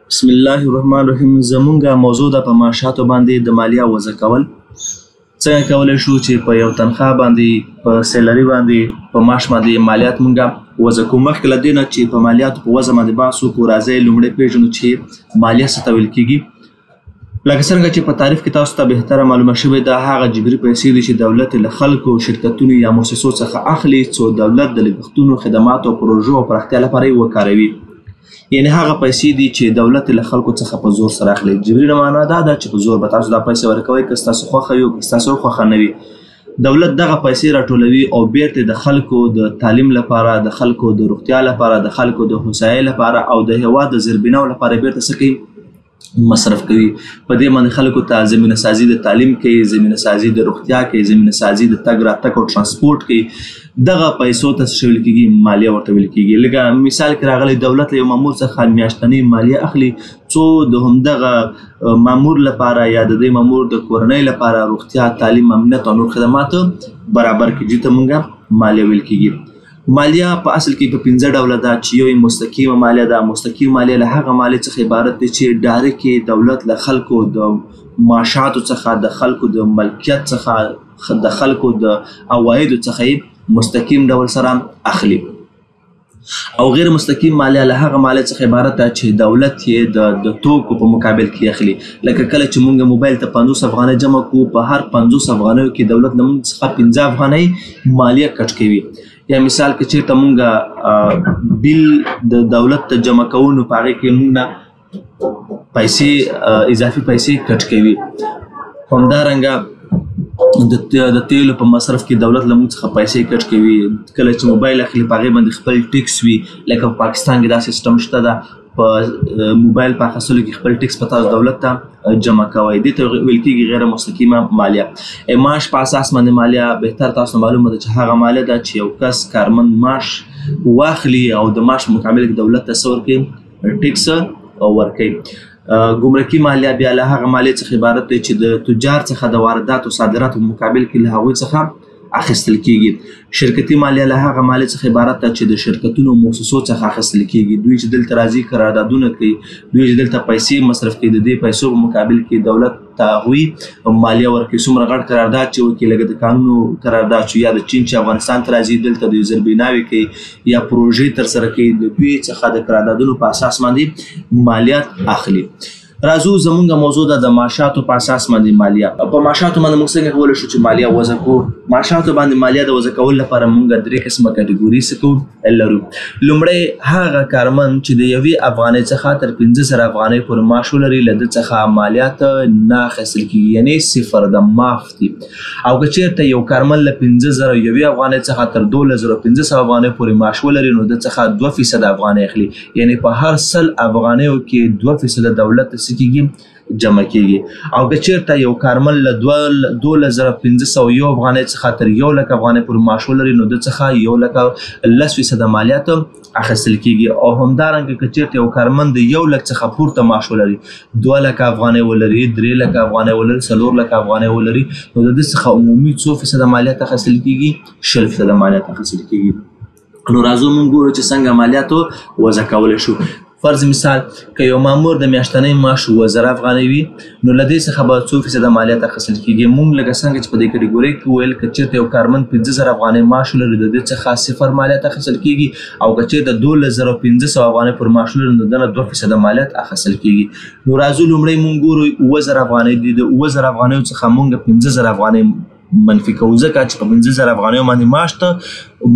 بسم الله الرحمن الرحیم. زمونږه موضوع ده په معاشاتو باندې د مالیه وضع کول. څنګه کولی شو چې په یو تنخواه باندې، په سیلري باندې، په معاش باندې مالیات مونږه وضع کوو؟ مخکې له دې نه چې په مالیاتو په وضع باندې بحث وکړو، راځئ لومړی پېژنو چې مالیه څه ته ویل کېږي. لکه څنګه چې په تعریف کې تاسو ته بهتره معلومه شوې ده، هغه جبري پیسې دي چې دولت له خلکو، شرکتونو یا موسسو څخه اخلي څو دولت د لګښتونو، خدماتو، پروژو او پراختیا لپاره یې وکاروي. یعنی هغه پیسې دي چې دولت له خلکو څخه په زور سره اخلي. جبري معنا دا ده چې په زور به تاسو دا پیسې ورکوئ، که ستاسو خوښه وي او که ستاسو خوښه نه وي. دولت دغه پیسې راټولوي او بیرته د خلکو د تعلیم لپاره، د خلکو د روغتیا لپاره، د خلکو د هوسايۍ لپاره او د هیواد د زیربناو لپاره بیرته څه کوي؟ مصرف کوي. په دې باندې خلکو ته زمینه سازي د تعلیم کوي، زمینه سازي د روغتیا کوي، زمینه سازي د تګ راتګ او ترانسپورت کوي. دغه پیسو ته څه ویل کېږي؟ مالیه ورته ویل کېږي. لکه مثال کې راغلی، دولت له یو مامور څخه میاشتنۍ مالیه اخلي څو د همدغه مامور لپاره یا د دې مامور د کورنۍ لپاره روغتیا، تعلیم، امنیت او نور خدمات برابر کړي، چې ته مونږه مالیه ویل کېږي. مالیه په اصل کې په 5 ډوله ده چې یو یې مستقیمه مالیه ده. مستقیمه مالیه له هغه مالیې څخه عبارت دی چې ډایرکټ یې دولت له خلکو د معاشاتو څخه، د خلکو د ملکیت څخه، د خلکو د عوایدو څخه یې مستقیم ډول سره اخلي. او غیر مستقیم مالیه له هغه مالیې څخه عبارت ده چې دولت یې د توکو په مقابل کې اخلي. لکه کله چې مونږ موبایل ته 50 افغانۍ جمع کوو، په هر 50 افغانیو کې دولت له مونږ څخه 5 افغانۍ مالیه کټ کوي. یا مثال که چېرته مونږ بیل د دولت ته جمع کوو، نو په هغې کې مونږ نه پیسې، اضافي پیسې کټ کوي. همدارنګه د تیلو په مصرف کې دولت له موږ څخه پیسې کټ کوي. کله چې موبایل اخلي، په هغې باندې خپل ټیکس وي. لکه په پاکستان کې دا سیستم شته ده، په موبایل په اخیستلو کې خپل ټیکس په تاسو دولت ته جمع کوي. دې ته ویل کېږي غیر مستقیمه مالیه. معاش په اساس باندې مالیه بهتر تاسو معلومه ده چې هغه مالیه ده چې یو کس کارمند معاش واخلي او د معاش مقابل کې دولت ته څه ورکوي؟ ټیکس ورکوي. ګمرکي مالیه بیا له هغه مالیې څخه عبارت دی چې د تجار څخه د وارداتو صادراتو په مقابل کې له هغوی څخه اخیستل کېږي. شرکتي مالیه له هغه مالیې څخه عبارت ده چې د شرکتونو موسسو څخه اخیستل کېږي. دوی چې دلته راځي قراردادونه کوي، دوی چې دلته پیسې مصرف کوي، د دې پیسو په مقابل کې دولت ته هغوی مالیه ورکوي. څومره غټ قرارداد چې وکړي، لکه د کانونو قرارداد چې یا د چین چې افغانستان ته راځي دلته د زیربناوې کوي یا پروژې ترسره کوي، د دوی څخه د قراردادونو په اساس باندې مالیات اخلي. راځو زمونږ موضوع ده د معاشاتو په اساس باندې مالیه. په معاشاتو باندې موږ څنګه کولی شو چې مالیه وضع کړو؟ معاشاتو باندې مالیه د وضع کولو لپاره موږ 3 قسمه کټګوري څه کوو لرو. لومړی هغه کارمند چې د یوې افغانۍ څخه تر 5000 افغانۍ پورې معاش ولري، له ده څخه مالیات نه اخیستل کېږي، یعنی صفر ده، معاف دي. او که چېرته یو کارمند له 5000 یوې افغانۍ څخه تر 12500 افغانۍ پورې معاش ولري، نو ده څخه 2% افغانۍ اخلي، یعنی په هر 100 افغانیو کې 2% دولت ته څه کېږي؟ جمع کېږي. او که چېرته یو کارمند له 12501 افغانۍ څخه تر 1 لک افغانۍ پورې معاش ولري، نو ده څخه 1 لک 10% مالیات اخیستل کېږي. او همدارنګه که چېرته یو کارمند د 1 لک څخه پورته معاش ولري، 2 لک افغانۍ ولري، 3 لک افغانۍ ولري، 4 لک افغانۍ ولري، نو د ده څخه عمومي څو فیصده مالیات اخیستل کېږي؟ 20% مالیات اخیستل کېږي. نو راځو موږ ګورو چې څنګه مالیاتو وضع کولی شو. فرض مثال که یو مامور د میاشتنۍ معاش 7000 افغانۍ وي، نو له دې څخه به څو فیصده مالیات اخیستل کېږي؟ موږ لکه څنګه چې په دې کټګورۍ کې وویل، که چېرته یو کارمند 5000 افغانۍ معاش ولري، د دې څخه صفر مالیات اخیستل کېږي. او که چېرته 12500 افغانۍ پر معاش ولري، نو د ده نه 2% مالیات اخیستل کېږي. نو راځو لومړی موږ ګورو 7000 افغانۍ دي، د 7000 افغانیو څخه موږ 5000 افغانۍ منفي کوو، ځکه چې په 5000 افغانیو باندې معاش ته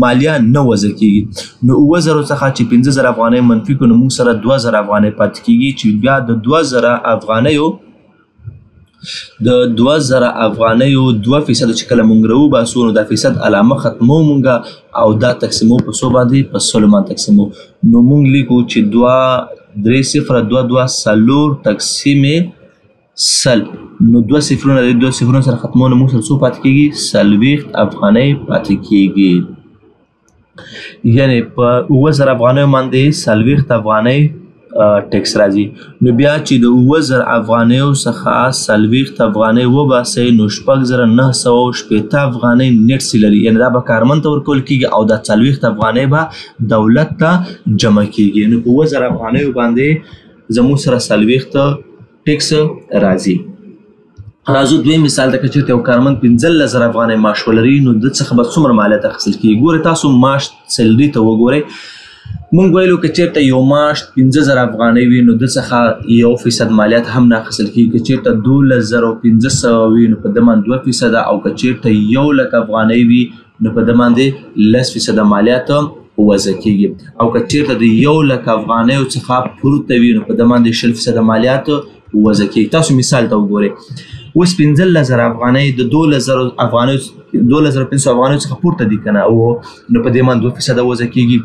مالیه نه وضع کېږي. نو 7000 څخه چې 5000 افغانۍ منفي کړو، نو موږ سره 2000 افغانۍ پاتې کېږي، چې بیا د 2000 افغانیو د 2000 افغانیو 2% چې کله موږ راوباسو، نو دا فیصد علامه ختمو موږ او دا تقسیمو په څو باندې؟ په 100 باندې تقسیمو. نو موږ لیکو چې دوه درې صفر دوه دوه څلور تقسیم 100، نو دوه صفرونه د دوه صفرونو سره ختمو، نو موږ سره څو پاتې کېږي؟ 40 افغانۍ پاتې کېږي. یعنی په 7000 افغانیو باندې 40 افغانۍ ټیکس راځي. نو بیا چې د 7000 افغانیو څخه 40 افغانۍ وباسئ، نو 6960 افغانۍ نیټ سیلري، یعنی دا به کارمند ته ورکول کېږي او دا 40 افغانۍ به دولت ته جمع کېږي. نو په 7000 افغانیو باندې زموږ سره 40 ټیکس راځي. راځو دویم مثال ته، که چېرته یو کارمند 15,000 افغانۍ معاش ولري نو د څخه به څومره مالیات اخیستل کېږي؟ ګورئ تاسو معاش سیلري ته وګورئ. مونږ ویلو که چېرته یو معاش 5,000 افغانۍ وي نو د څخه 1% مالیات هم نه اخیستل کېږي. که چېرته 12,500 وي نو په ده باندې 2%، او که چېرته 1 لک افغانۍ وي نو په ده باندې 10% مالیات وضع کېږي، او که چېرته د 1 لک افغانیو څخه پورته وي نو په ده باندې 20% مالیات وضع کېږي. تاسو مثال ته وګورئ، اوس 15,000 افغانۍ د 12,000 افغانیو، 12,500 افغانیو څخه پورته دي که نه؟ او نو په دې باندې 2% وضع کېږي.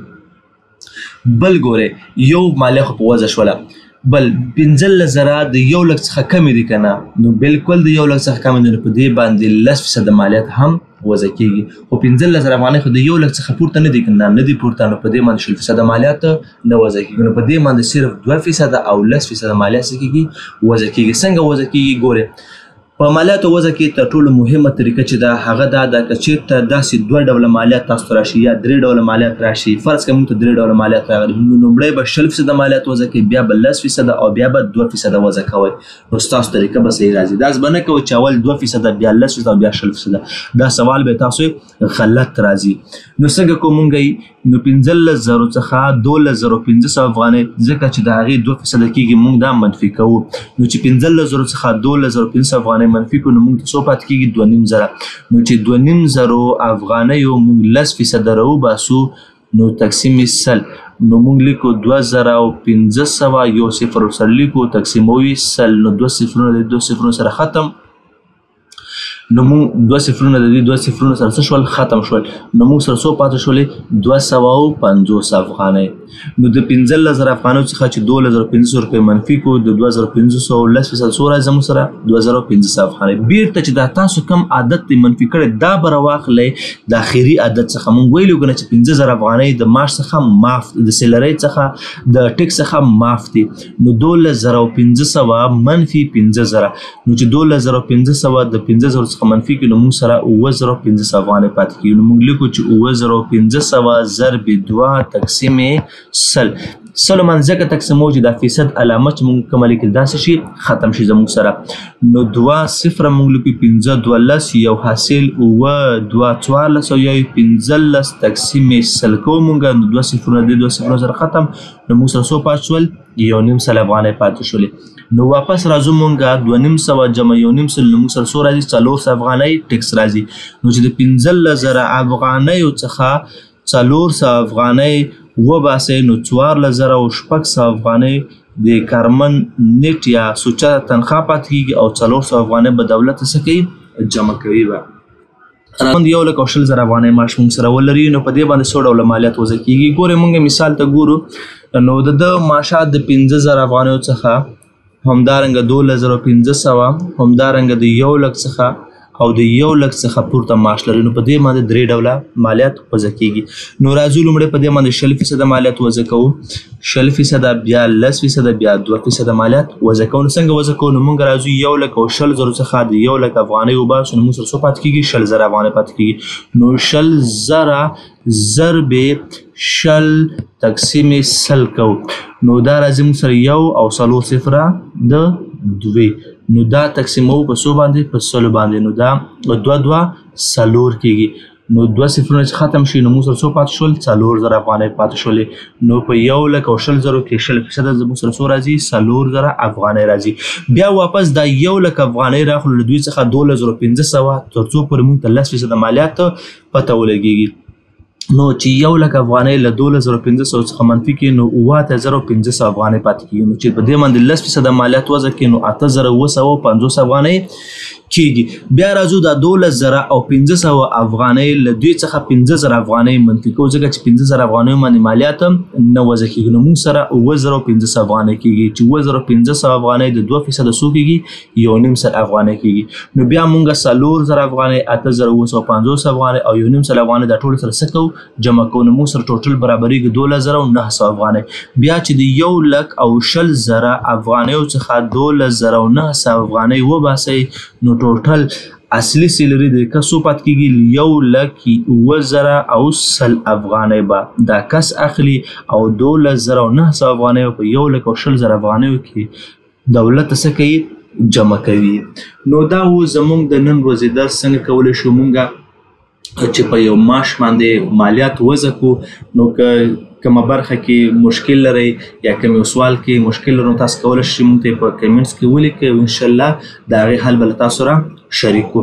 بل ګورئ، یو مالیه خو په وضع شوله، بل 15,000 د 1 لک څخه کمې دي که نه؟ نو بالکل د 1 لک څخه کمې دي، نو په دې باندې 10% مالیات هم وضع کېږي. خو 15,000 افغانۍ خو د 1 لک څخه پورته نه دي که نه؟ نه دي پورته، نو په دې باندې 20% مالیات نه وضع کېږي. نو په دې باندې صرف 2% او 10% مالیات څه کېږي؟ وضع کېږي. څنګه وضع کېږي؟ ګورئ، په مالیاتو وضع کې تر ټولو مهمه طریقه چې ده هغه دا ده، که چېرته داسې دوه ډوله مالیات تاسو ته راشي یا درې ډوله مالیات راشي، فرض کړه موږ ته درې ډوله مالیات راغلي، نو لومړی به 20% مالیات وضع کوي، بیا به 10% او بیا به 2% وضع کوئ، نو ستاسو طریقه به صحیح راځي. داسې به نه کوئ چې اول 2%، بیا 10% او بیا 20%، دا سوال به تاسو غلط راځي. نو څنګه کوو مونږ؟ نو 15,000 څخه 12,500 افغانۍ، ځکه چې د هغې 2% کېږي، مونږ دا منفي کوو. نو چې 15,000 څخه 12,500 افغانۍ منفي کړو نو مونږ ته څو پاتې کېږي؟ 2,500. نو چې 2,500 افغانیو مونږ 10% راوباسو نو تقسیم 100، نو مونږ لیکو 2,500، یو صفر سره لیکو، تقسیموي 100، نو دوه صفرونه د دوه صفرونو سره ختم. نو مونږ دوه صفرونه د دې دوه صفرونو سره څه شول؟ ختم شول. نو مونږ سره څو پاتې شولې؟ 250 افغانۍ. نو د 15,000 افغانیو څخه چې 12,500 روپۍ منفي کو، د 2,500 10% څو راځي زموږ سره؟ 2,500 افغانۍ. بیرته چې دا تاسو کوم عدد دی منفي کړی دا به راواخلئ د اخري عدد څخه. مونږ ویلو کنه چې 5,000 افغانۍ د معاش څخه معاف، د سیلرۍ څخه، د ټیکس څخه معاف دي. نو 12,500 منفي 5,000، نو چې 12,500 د 5,000 څخه منفي کړو نو موږ سره 7,500 افغانۍ پاتې کېږي. نو موږ لیکو چې 7,500 ضرب دوه تقسیم 100. 100 من ځکه تقسیمو چې دا فیصد علامه چې موږ کومه لیکل داسې شي ختم شي زموږ سره. نو دوه صفر موږ لیکو، پنځه دوه لس، یو حاصل، اووه دوه 14 او یو 15 تقسیم 100 کوو موږ، نو دوه صفرونه د دوه صفرونو سره ختم. نو موږ سره څو پاتې شول؟ 150 افغانۍ پاتې شولې. نو واپس راځو مونږه، 250 جمع 150، نو موږ سره څو راځي؟ 400 افغانۍ ټیکس راځي. نو چې د 15,000 افغانیو څخه 400 افغانۍ وباسئ نو 14,600 افغانۍ د کارمند نیټ یا سوچه تنخواه پاتې کېږي، او 400 افغانۍ به دولت څه کوي؟ جمع کوي به. کارمند 1,20,000 افغانۍ معاش موږ سره ولري نو په دې باندې څو ډوله مالیات وضع کېږي؟ ګورئ، موږ مثال ته ګورو، نو د ده معاشات د 5,000 افغانیو څخه، همدارنګه 12,500، همدارنګه د 1 لک څخه او د 1 لک څخه پورته معاش لري، نو په دې باندې درې ډوله مالیات وضع کېږي. نو راځو لومړی په دې باندې 20% مالیات وضع کوو، 20%، بیا 10%، بیا 2% مالیات وضع کوو. نو څنګه وضع کوو؟ نو موږ راځو 1,20,000 څخه د 1 لک افغانۍ وباسو، نو موږ سره څو پاتې کېږي؟ 20,000 افغانۍ پاتې کېږي. نو 20,000 ضرب 20 تقسیم 100 کوو، نو دا راځي موږ سره یو او څلور صفره د دوې. نو دا تقسیموو په څو باندې؟ په 100 باندې. نو دا دوه دوه څلور کېږي، نو دوه صفرونه چې ختم شي نو موږ سره څو پاتې شول؟ 4000 افغانۍ پاتې شولې. نو په 1,20,000 کې 20% زموږ سره څو راځي؟ 4000 افغانۍ راځي. بیا واپس دا 1 لک افغانۍ راخلو له دوی څخه 12,500، تر څو پورې موږ ته 10% مالیات پته ولګېږي. نو چې 1 لک افغانۍ له 12,500 څخه منفي کړي نو 8500 افغانۍ پاتې کېږي. نو چې په دې باندې 10% مالیات وضع کړي نو 8750 افغانۍ کېږي. بیا راځو دا 12,500 افغانۍ له دوی څخه 5,000 افغانۍ منفي کوو، ځکه چې 5,000 افغانیو باندې مالیات نه وضع کېږي، نو موږ سره 7500 افغانۍ کېږي. چې 7500 افغانۍ د 2% څو کېږي؟ 150 افغانۍ کېږي. نو بیا موږ 4000 افغانۍ، 8750 افغانۍ او 150 افغانۍ دا ټول سره څه کوو؟ جمع کوو. نو موږ سره ټوټل برابرېږي 12,900 افغانۍ. بیا چې د 1,20,000 افغانیو څخه 12,900 افغانۍ وباسئ نو ټوټل اصلي سیلري د کس څو پات کیږي؟ 1,07,100 افغانۍ به دا کس اخلي او 12,900 افغانۍ په 1,20,000 افغانیو کې دولت څه کوي؟ جمع کوي. نو دا و زمونږ د نن ورځې درس، څنګه کولی شو مونږ چې په یو معاش باندې مالیات وضع کو. نو که کومه برخه کې مشکل لرئ یا کوم یو سوال کې مشکل لرئ، نو تاسو کولی شئ چې موږ ته په کمنټس کې ولیکئ او انشاءالله د هغې حل به له تاسو سره شریک کړو.